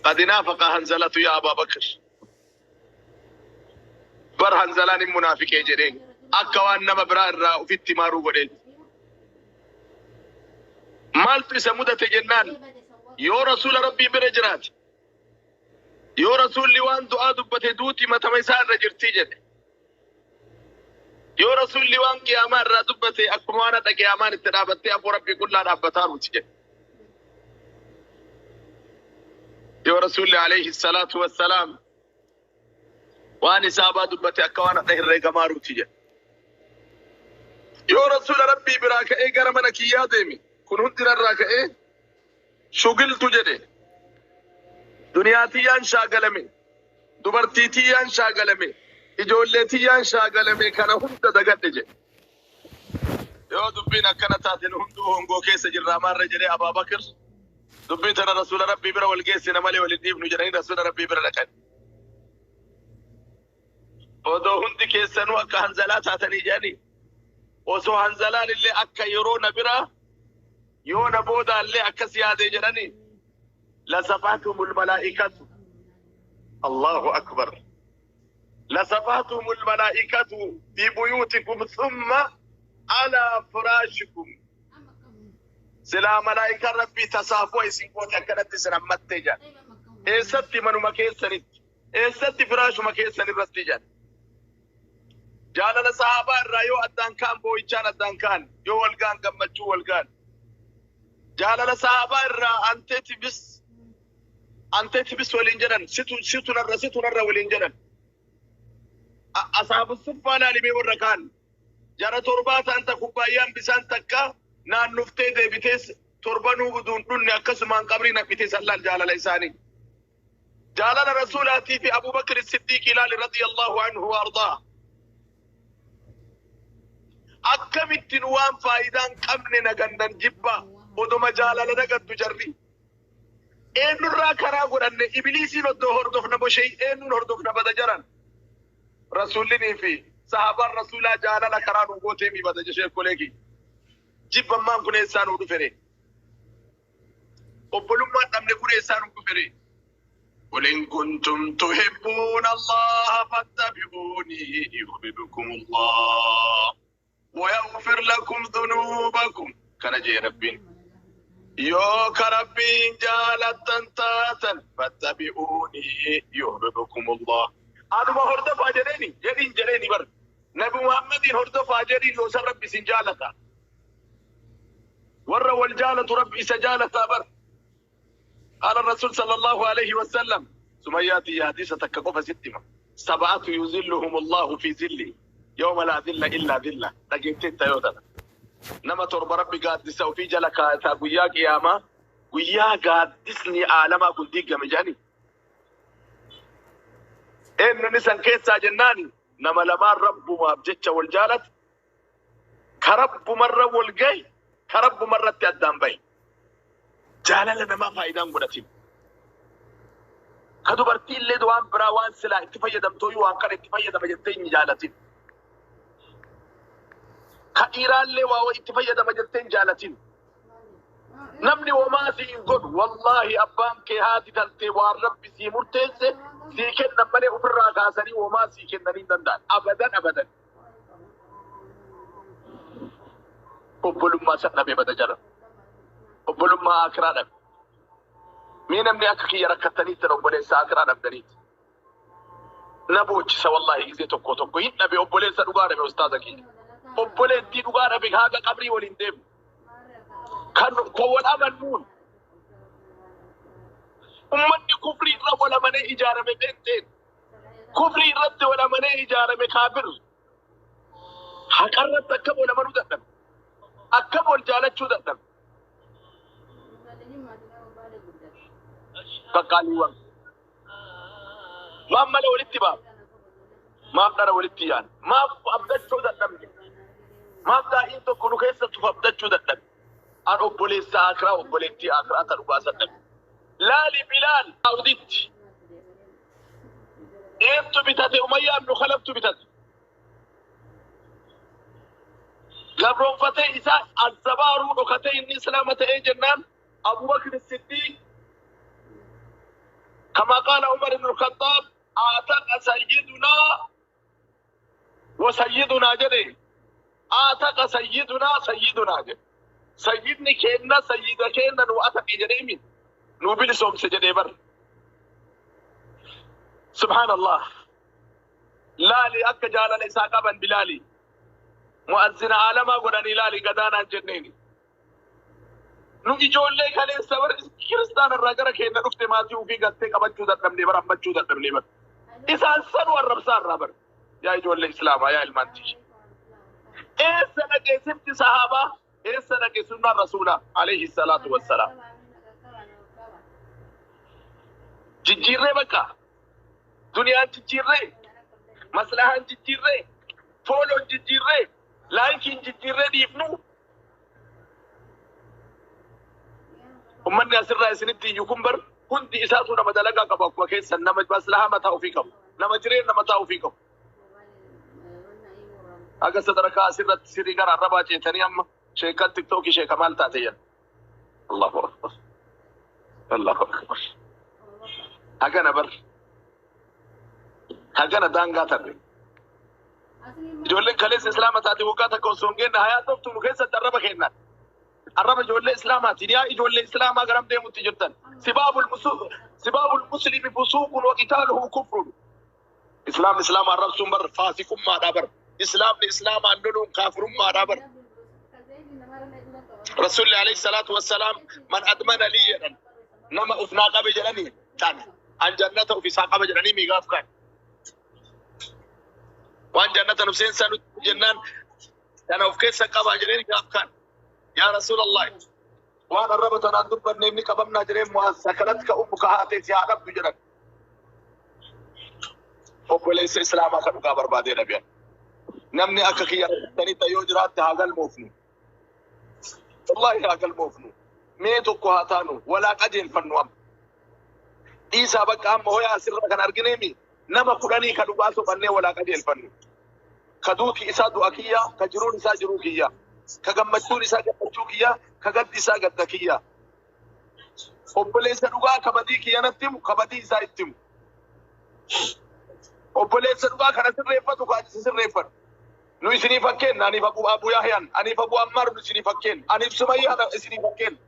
Qad naafaqa Hanzalatu yaa Abaa Bakr. Bar Hanzalaan hin munaafiqee jedheen. Akka waan nama biraa irraa ufitti maaruu godheen. Maaltu isa mudate jennaan yoo Rasuula Rabbii bira jiraate yoo Rasuulli waan du'aa dubbate duuti matama isaa irra jirtii jedhe. Yoo Rasuulli waan qiyaamaa irraa dubbate akkuma waan hadha qiyaamaan itti dhaabattee afoo Rabbii qullaa dhaabbataaruuti jedhe. Yoo Rasuulli alayhi salaatu wassalaam waan hisaabaa dubbate akka waan hadha herreegamaaruuti jedhe. Yoo Rasuula Rabbii biraa ka'ee gara mana kiyyaa deeme kun hundi narraa ka'ee shugiltu jedhe. Duniyaa tiyyaan shaagalame, dubartii tiyyaan shaagalame, ijoollee tiyyaan shaagalame kana hunda dagadhe jedhe. Yoo dubbiin akkana taate nu hunduu hongoo keessa jirraa maarra jedhee Abaa Bakr dubbii tana Rasuula Rabbii bira wal geessina malee wal hin dhiifnu jedhanii Rasuula Rabbii bira dhaqan. Odoo hundi keessanuu akka Hanzalaa taatanii jedhanii osoo Hanzalaan illee akka yeroo na biraa yoo na boodaallee akkas yaade jedhanii lasafahtumul malaa'ikatu Allahu akbar lasafahtumul malaa'ikatu fi buyuutikum thumma ala firaashikum silaa malaa'ikaan rabbii tasaafuu isin goote akkanatti isin hammattee jedhan eessatti manuma keessanitti eessatti firaashuma keessan irratti jedhan jaalala sahaabaa irraa yoo addaan ka'an boo'ichaan addaan ka'an yoo wal ga'an gammachuu wal ga'an jaalala sahaabaa irraa antee tibis antee tibis waliin jedhan situ situ narra situ narra waliin jedhan asaabu suffaa laalimee warra kaan jara torbaa ta'an ta kubbaayyaan bisaan takka naannuftee deebitees torbanuu uduun dhunne akkasumaan qabrii naqxitee san laal jaalala isaanii. Jaalala Rasuulaatii fi Abuu Bakr Siddiiq ilaali radiyallahu anhu wa ardaa. Akkamitti nu waan faayidaan qabne nagannan jibba odoma jaalala nagattu jarri. Eenyurraa karaa godhanne ibiliisiin oddoo hordofna boshee eenyuun hordofna bada jaran. Rasuullinii fi sahaabaan rasuulaa jaalala karaa nu gootee mi bada jeshee koleeki. Jibbammaan kun eessaa nuu dhufere? Obbolummaan dhabne kun eessaa nuu dhufere? قل إن كنتم تحبون الله فاتبعوني يحببكم الله ويغفر لكم ذنوبكم كان جي ربي yoo ka Rabbiin jaalattan taatan fattabi'uuni yuhibbukum Allah. Anuma hordofaa jedheeni jedhiin jedheeni bar. Nabi Muhammadiin hordofaa jedhiin yoo san Rabbi isin jaalata. Warra wal jaalatu Rabbi isa jaalataa bar. قال الرسول صلى الله عليه وسلم سمياتي يا حديثة تكقف ستما سبعة يظلهم الله في ظله يوم لا ظل إلا ظله dhaggeetteetta yoo tana. Nama torba Rabbi gaaddisa ofii jala kaasaa guyyaa qiyaamaa guyyaa gaaddisni aalamaa kun diigame jedhani. Eenyuun san keessaa jennaani nama lamaan rabbumaaf jecha wal jaalatu ka rabbumarra wal gahe ka rabbumarratti addaan bahe. Jaalala namaa faayidaan godhatin. Ka dubartii illee waan biraa waan silaa itti fayyadamtooyyuu waan kana itti fayyadama jettee hin jaalatin. Ka dhiiraallee waa itti fayyadama jettee hin jaalatin. Namni homaa si hin godhu wallaahi abbaan kee haati tantee waan rabbi sii murteesse sii kennan malee ofirraa kaasanii homaa sii kennanii hin danda'an. Abadan abadan. Obbolummaa san dhabee bada jala. Obbolummaa akiraa dhabe. Mee namni akka kiyya rakkattaniitti obboleessa akiraa dhabdaniiti. Na boochisa wallaahi gizee tokko tokko hin dhabe obboleessa dhugaa dhabe ustaaza kiyya. Obboleettii dhugaa dhabe haga qabrii waliin deemu. Kan kan wal amannuun ummanni kufrii irra wal amanee ijaarame beenteen. Kufrii irratti wal amanee ijaarame kaafir. Haqa irratti akkam wal amanuu dadhabe. Akkam wal jaalachuu dadhabe. Qaqqaaliiwwan. Maaf mala walitti baaf? Maaf dhara walitti yaana? Maaf abdachuu dadhabne? Maaf daa'iin tokko nu keessatti uf abdachuu dadhabe? An obboleessa akiraa obboleettii akiraa ta dhugaa san dhabe. Laali Bilaal Saawuditti. Eentu bitate? Umayyaa ibnu Khalaftu bitate. Gabroonfatee isaa azzabaaruu dhokatee inni islaama ta'ee jennaan Abubakr Siddiiq Kama qaala Umar ibn al-Khattaab aataqa sayyidunaa wa sayyidunaa jedhe aataqa sayyidunaa sayyidunaa jedhe. Sayyidni keenna sayyida keenna nu ataqe jedheemi nu bilisoomse jedhee bar. Subhaanallah. Laali akka jaalala isaa qaban Bilaali. Mu'azzina aalamaa godhanii laali gadaanaan jenneeni. Nu ijoollee kaleessa bar kiristaana irraa gara keenya dhufte maatii ofii galtee qabachuu dadhabnee bar ammachuu dadhabnee bar. Isaan sanu arrabsaa irraa bar. Yaa ijoollee islaamaa yaa ilmaan tiyya. Eessa dhaqee sifti sahaabaa eessa dhaqe sunnaan rasuulaa alayhi salaatu wassalaam. Jijjiirree bakka duniyaan jijjiirree maslahaan jijjiirree fooloon jijjiirree laayikiin jijjiirree dhiifnu ummanni asirraa isinitti iyyu kun bar hundi isaatu nama dalagaa qabu akkuma keessan nama maslahaa mataa ofii qabu nama jireenya mataa ofii qabu. Akka sadarkaa asirratti sirrii gara arrabaa ceetanii amma sheekan tiktookii sheeka maal taate jedhan. Allahu akbar. Allahu akbar. Hagana bar. Hagana daangaa tarre. Ijoolleen kaleessa islaama taate waggaa takka osoo hin geenne hayaa toftu nu keessatti arraba kennan. Arraba ijoollee islaamaatiin yaa ijoollee islaamaa garam deemutti jirtan. Sibaabul muslimi fusuuqun wa qitaaluhu kufrun. Islaamni islaama arrabsuun bar faasiqummaadha bar. Islaamni islaamaan loluun kaafirummaadha bar. Rasuulli alayhi salaatu wassalaam man admana lii jedhan nama uf naa qabe jedhanii tan an jannata uf isaa qaba jedhanii miigaaf kaan. Waan jannata nu seensaa nutti jennaan tana of keessa qabaa jedhanii gaaf kaan. Yaa Rasuulallah waan arraba tanaan dubbanneef ni qabamnaa jedheen Mu'aaz sakalatka ummuka haatee si haa dhabdu jedhan. Obboleessa islaamaa kan dhugaa barbaadee dhabiyan. Namni akka kiyya rakkatanitti yoo jiraatte haa galmoofnu. Wallaahi haa galmoofnu. Mee tokko haa taanu walaa qajeelfannu amma. Dhiisaa bakka amma hoyaa asirra kan argineemi nama kudhanii ka dhugaa soqannee walaa qajeelfannu. Ka duuti isaa du'a kiyya, ka jiruun isaa jiruu kiyya, ka gammachuun isaa gammachuu kiyya, ka gaddi isaa gadda kiyya. Obboleessa dhugaa ka badii kiyya natti himu, ka badii isaa itti himu. Obboleessa dhugaa kana sirreeffatu ka achi sirreeffatu. Nu isinii fakkeenna aniif Abu Yahyaan, aniif Abu Ammaar nu isinii fakkeenna, aniif Sumayyaa isinii fakkeenna.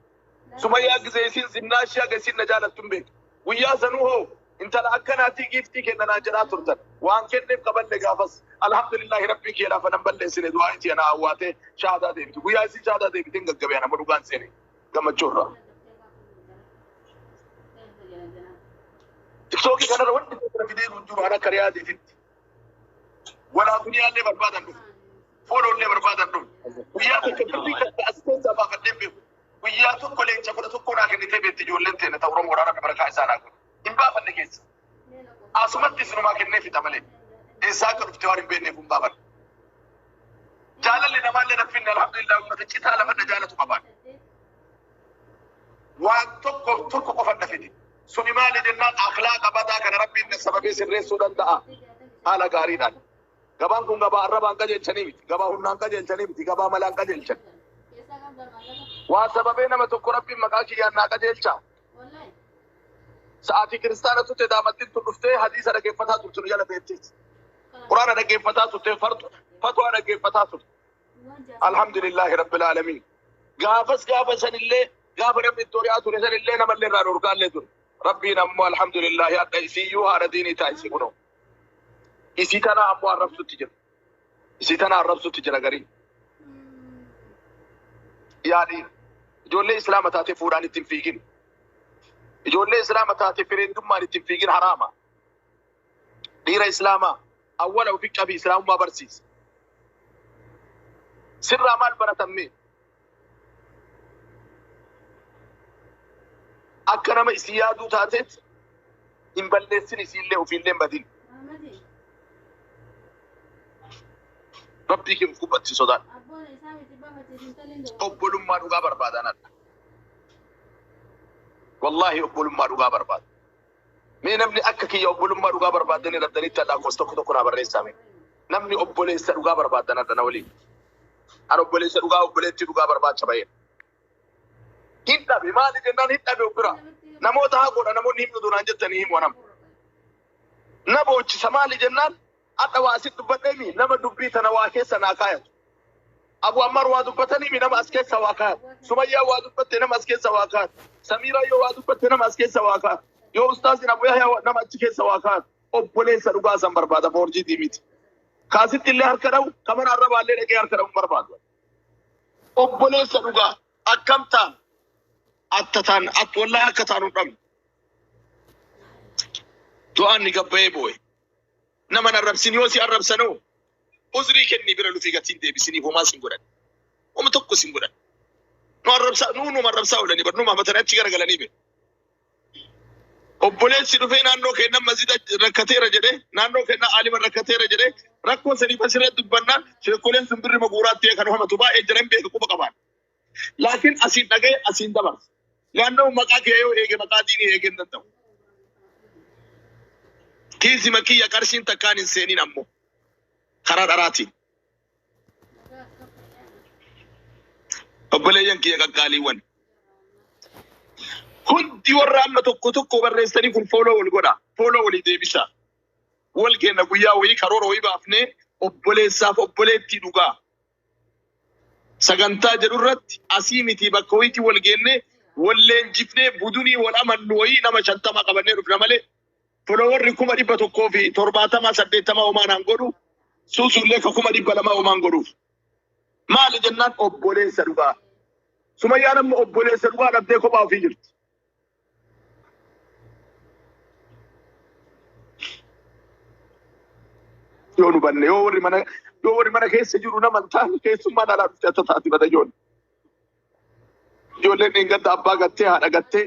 Sumayyaa gisee isin zinnaa ishee haga isin na jaalattu hin beeku. Guyyaa sanuu hoo intala akkanaatii giiftii kenna naan jedhaa turtan. Waan kenneef qaballe gaafas. Alhamdulillahi rabbii kee lafa nan balleessine du'aa itti ana awwaatee shahaadaa deebite. Guyyaa isin shahaadaa deebite hin gaggabee nama dhugaan seene gammachuu irraa. Tiktookii kanarra wanti tokko fidee hin jiru an akka riyaadiititti. Walaa duniyaallee barbaadan dhufu. Fooloollee barbaadan dhufu. Guyyaa tokko birrii takka as keessaa baafadhee beeku. Guyyaa tokko leenca 11 naa kennitee beekti ijoolleen teenya ta'u Oromoodhaan rabbi barakaa isaa naa godhu. Hin baafanne keessa. Asumatti isinumaa kennee fixa malee. Eessaa akka dhufte waan hin beekneef hin baafanne. Jaalalli namaallee na finne alhamdulillah uummata citaa lafa na jaalatu qabaan. Waan tokko tokko qofa na fide. Suni maali jennaan akhlaaqa badaa kana rabbiin na sababee sirreessuu danda'a. Haala gaariidhaan. Gabaan kun gabaa arrabaan qajeelchanii miti. Gabaa humnaan qajeelchanii miti. Gabaa malaan qajeelchan. Waa sababee nama tokko rabbiin maqaa kiyyaan naa qajeelcha. Sa'aatii kiristaana turte daamattiin tun dhuftee hadiisa dhaggeeffataa turte nu jala teetteeti. Quraana dhaggeeffataa turte fatwaa dhaggeeffataa turte. Alhamdulillahi rabbil aalamiin. Gaafas gaafa sanillee gaafa namni itti hori'aa ture sanillee namallee irraa dhorkaallee ture. Rabbiin ammoo alhamdulillahi hadha isiyyuu haadha diinii taasise kunoo. Isii tana ammoo arrabsutti jira. Isii tana arrabsutti jira gariin. Yaa dhiira. Ijoollee islaama taatee fuudhaan ittiin fiigin. Ijoollee islaama taatee fireendummaan ittiin fiigin haraama. Dhiira islaamaa awwala ofi qabii islaamummaa barsiisa. Sirraa maal baratamme? Akka nama isii yaaduu taateet hin balleessin isiillee ofiillee hin badin. Rabbii kee of gubbatti sodaadhu. Obbolummaa dhugaa barbaadan adda. Wallaahi obbolummaa dhugaa barbaada. Mee namni akka kiyya obbolummaa dhugaa barbaadanii dhabdanitti lakkoofsa tokko tokko naa barreessaa mee. Namni obboleessa dhugaa barbaadan adda na waliin. An obboleessa dhugaa obboleettii dhugaa barbaacha ba'eera. Hin dhabe maali jennaan hin dhabe of bira. Namoota haa godha namoonni himnu duraan jettanii himu anam. Na boochisa maali jennaan hadha waa asitti dubbadheemi nama dubbii tana waa keessa naa kaayatu. Abu Ammar waa dubbataniimi nama as keessa waa kaayatu. Sumayyaa waa dubbatte nama as keessa waa kaayatu. Samiiraa yoo waa dubbatte nama as keessa waa kaayatu. Yoo ustaazin Abu Yahyaa nama achi keessa waa kaayatu. Obboleessa dhugaa san barbaada foorjiitii miti. Kaasitti illee harka dha'u kamana arrabaallee dhaqee harka dha'u hin barbaadu. Obboleessa dhugaa akkam taan atta taan at wallahi akka taanu hin dhabne. Du'aan ni gabbayee boo'e. Nama hin arrabsin yoo si arrabsanoo uzrii kennii bira lufii gatiin deebisiniif homaa sin godhan. Homa tokko sin godhan. Nu arrabsaa nu numa arrabsaa oolanii bar numa hamatanii achi garagalanii be. Obboleessi dhufee naannoo keenya masjida rakkateera jedhee naannoo keenya aalima rakkateera jedhee rakkoo saniif asirratti dubbannaan sheekoleen sun birrima guuraatti kan hamatu baay'ee jiran beeka quba qabaan. Laakiin asiin dhaga'e asiin dabarsa. Naannoo maqaa kee yoo eege maqaa diinii eegee hin danda'u. Kiisima kiyya qarshiin takkaan hin seenin ammoo karaa dharaatiin. Obboleeyyan kiyya qaqqaaliiwwan. Hundi warra amma tokko tokko barreessanii kun fooloo wal godha. Fooloo walii deebisa. Wal kenna guyyaa wayii karoora wayii baafnee obboleessaaf obboleettii dhugaa. Sagantaa jedhu irratti asii miti bakka wayiitti wal geennee wal leenjifnee budunii wal amannu wayii nama 50 qabannee dhufna malee followerri 170,000 80 homaa naan godhu suusullee ka 200,000 homaan godhuuf. Maali jennaan obboleessa dhugaa. Sumayyaan amma obboleessa dhugaa dhabdee kophaa ofii jirti. Yoo nu banne yoo warri mana keessa jiru nama hin taane keessummaan alaa dhufte akka taati bada ijoollee. Ijoolleen dheengadda abbaa gattee haadha gattee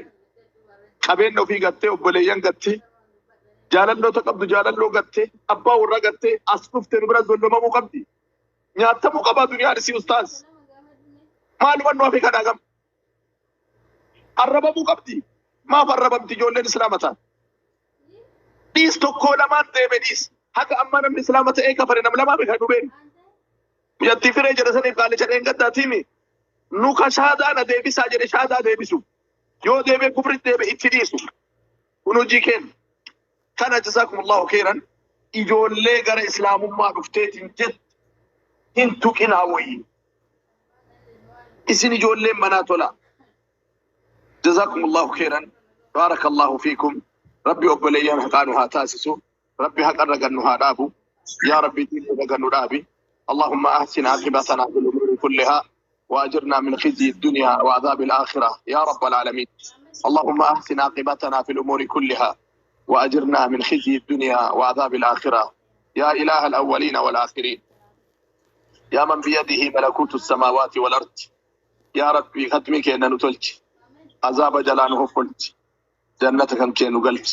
qabeenya ofii gattee obboleeyyan gattee jaalalloota qabdu jaalalloo gattee abbaa warraa gattee as dhufte nu bira zollomamuu qabdi. Nyaatamuu qabaa duniyaan isii ustaaz. Maaluma nu hafe kanaa gam. Arrabamuu qabdi. Maaf arrabamti ijoolleen islaama ta'an? Dhiis tokkoo lamaan deeme dhiis. Haga ammaa namni islaama ta'ee kafare nam lamaa beeka nu beeknu. Mucattii firee jedha saniif qaalicha dheengaddaa tiimi. Nu ka shaadaa na deebisaa jedhe shaadaa deebisu. Yoo deebee kufri deebe itti dhiisu. Kun hojii kenna. Kana jazaakumullahu khairan ijoollee gara islaamummaa dhufteetiin jette hin tuqinaa wayii. Isin ijoolleen manaa tolaa. Jazaakumullahu khairan. Baarakallahu fiikum. Rabbi obboleeyyan haqaa nu haa taasisu. Rabbi haqarra gannu haa dhaabu. Yaa Rabbi diinni irra gannu dhaabi. Allahumma ahsin aqibatana fil umuri kulliha وأجرنا من خزي الدنيا وعذاب الآخرة يا رب العالمين. اللهم أحسن عاقبتنا في الأمور كلها وأجرنا من خزي الدنيا وعذاب الآخرة يا إله الأولين والآخرين يا من بيده ملكوت السماوات والأرض. يا ربي ختمك إن نتلج عذاب جلانه فلت جنتك كن قلت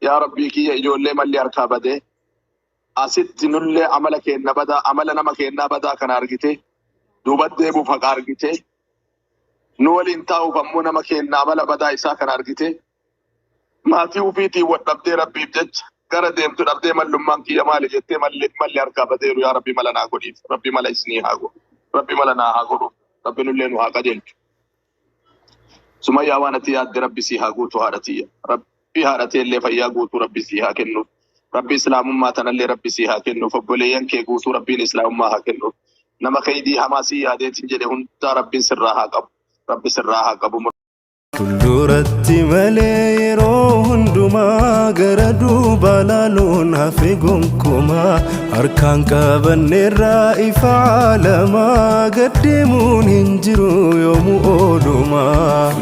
يا ربي كي يجول من اللي أركابده asitti nullee amala keenna badaa amala nama keennaa badaa kana argite duubat deebuuf haqa argite nu waliin taa'uuf ammoo nama keenna amala badaa isaa kana argite maatii ufiitiin wal dhabdee rabbiif jecha gara deemtu dhabdee mallummaan kiyya maali jettee malli malli harkaa badeeru yaa rabbi mala naa godhiif rabbi mala isinii haa godhu rabbi mala naa haa godhu rabbi nullee nu haa qajeelchu. Sumayyaa waan ati yaadde rabbi sii haa guutu haadha tiyya. Rabbi haadha teellee fayyaa guutuu rabbi sii haa kennuuf. Rabbi islaamummaa tanallee rabbi sii haa kennuuf. Obboleeyyan kee guutuu rabbiin islaamummaa haa kennuuf. Nama keeydii hamaa sii yaadeetiin jedhe hundaa rabbiin sirraa haa qabu. Rabbi sirraa haa qabu. Fuulduratti malee yeroo hundumaa gara duubaa laaluun hafe gonkumaa harkaan qabanneerraa ifa caalamaa gad deemuun hin jiru yoomuu oolumaa.